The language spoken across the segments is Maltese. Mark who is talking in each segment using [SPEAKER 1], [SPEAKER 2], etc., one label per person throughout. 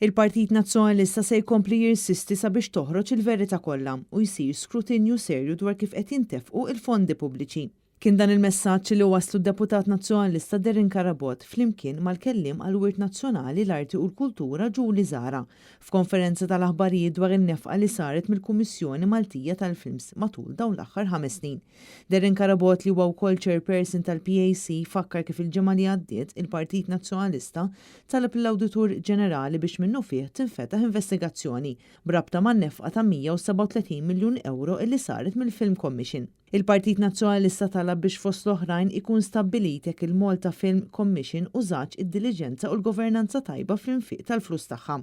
[SPEAKER 1] Il-Partit Nazzjonalista se jkompli jirsisti sabiex toħroġ il-verità kollha u jsir skrutinju serju dwar kif qed jintefqu il-fondi pubbliċi. Kien dan il-messaġġ li waslu d-deputat nazzjonalista Darren Carabott flimkien mal-kelliem għall-Wirt Nazzjonali, l-Arti u l-Kultura Julie Zahra f'konferenza tal-aħbarijiet dwar in-nefqa li saret mill-Kummissjoni Maltija tal-Films matul dawn l-aħħar 5 snin. Darren Carabott, li huwa wkoll chairperson tal-PAC, fakkar kif il-ġimgħa li għaddiet il-Partit Nazzjonalista talab l-Awditur Ġenerali biex minnufih tinfetaħ investigazzjoni b'rabta man-nefqa ta' 137 miljun euro illi saret mill-Film Commission. Il-Partit Nazzjonalista talab biex fost l-oħrajn ikun stabbilit jekk il-Malta Film Commission użatx id-diligenza u l-governanza tajba fl-infiq tal-flus tagħha.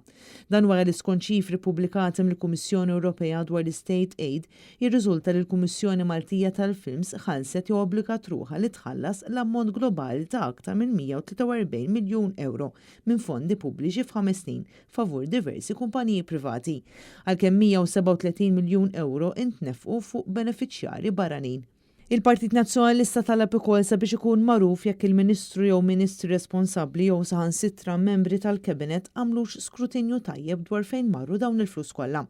[SPEAKER 1] Dan wara li skont ċifri pubblikati mill-Kummissjoni Ewropea dwar l-State Aid jirriżulta li l-Kummissjoni Maltija tal-Films ħallset jew obbligat ruħha li tħallas l-ammont globali ta' aktar minn 143 miljun euro minn fondi pubbliċi f'5 snin favur diversi kumpaniji privati, għalkemm 137 miljun euro intnefqu fuq beneficjari barranin. Il-Partit Nazzjonalista talab ukoll sabiex ikun magħruf jekk il-Ministru jew Ministri responsabbli jew saħansitra membri tal-Kabinet għamlux skrutinju tajjeb dwar fejn marru dawn il-flus kollha.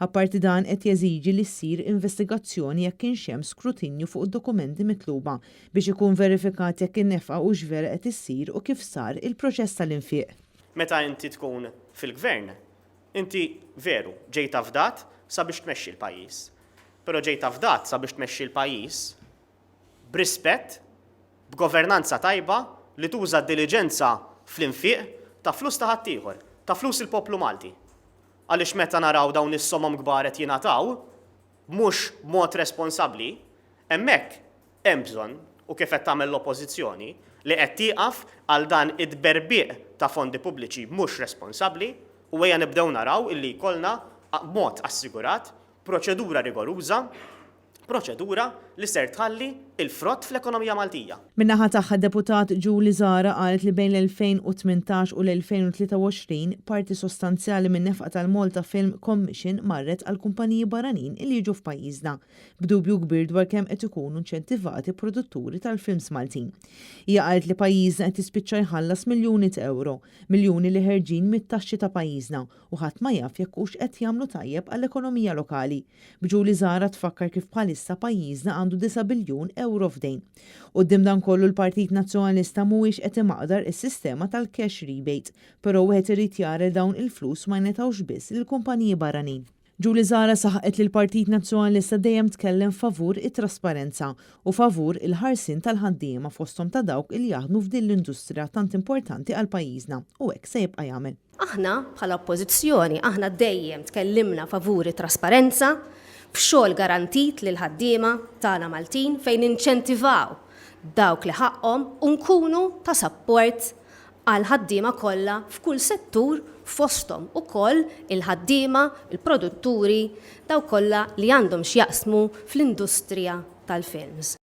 [SPEAKER 1] Apparti dan, qed jeżiġi li ssir investigazzjoni jekk kienx hemm skrutinju fuq id-dokumenti mitluba biex ikun verifikat jekk in-nefqa hux vera qed issir u kif sar il-proċess tal-infiq.
[SPEAKER 2] Meta inti tkun fil-gvern, inti veru ġejt afdat sabiex tmexxi l-pajjiż. Però ġejt afdat sabiex tmexxi l-pajjiż b'rispett, b'governanza tajba li tuża diligenza fl-infiq ta' flus ta' ħaddieħor, ta' flus il-poplu Malti. Għaliex meta naraw dawn is-somom kbar qed jingħataw, mhux mod responsabbli, hemmhekk hemm bżonn, u kif qed tagħmel l-Oppożizzjoni li qed tieqaf għal dan id-berbiq ta' fondi pubbliċi mhux responsabbli, u ejja nibdew naraw illi jkollna mod assigurat proċedura rigoruża, proċedura li ser tħalli il-frott fl-ekonomija Maltija.
[SPEAKER 1] Min-naħa tagħha, deputat Julie Zahra qalet li bejn l-2018 u l-2023 parti sostanzjali minn nefqa tal-Malta Film Commission marret għal kumpaniji barranin li jiġu f'pajjiżna, b'dubju kbir dwar kemm qed ikunu inċentivati produtturi tal-films Maltin. Hija qalet li pajjiżna qed jispiċċa jħallas miljuni ta' euro, miljuni li ħerġin mit-taxxi ta' pajjiżna u ħadd ma jaf jekk hux qed jagħmlu tajjeb għall-ekonomija lokali. B'Julie Zahra tfakkar kif bħalissa pajjiżna għandu 9 biljun euro f'dejn. Quddiem dan kollu, l-Partit Nazzjonalista mhuwiex qed imaqdar is-sistema tal-cash rebate, però wieħed irid jara li dawn il-flus ma jingħatawx biss lill-kumpaniji barranin. Julie Zahra saħqet li l-Partit Nazzjonalista dejjem tkellem favur it-trasparenza u favur il-ħarsien tal-ħaddiema, fosthom ta' dawk il jaħdmu f'din l-industrija tant importanti għal pajjiżna, u hekk se jibqa' jagħmel.
[SPEAKER 3] Aħna bħala oppożizzjoni, aħna dejjem tkellimna favur it-trasparenza, b'xogħol garantit lil ħaddiema tagħna Maltin fejn inċentivaw dawk li ħaqhom u nkunu ta' support għal ħaddiema kollha f'kull settur, fosthom ukoll il-ħaddiema, il-produtturi, dawk kollha li għandhom x'jaqsmu fl-industrija tal-films.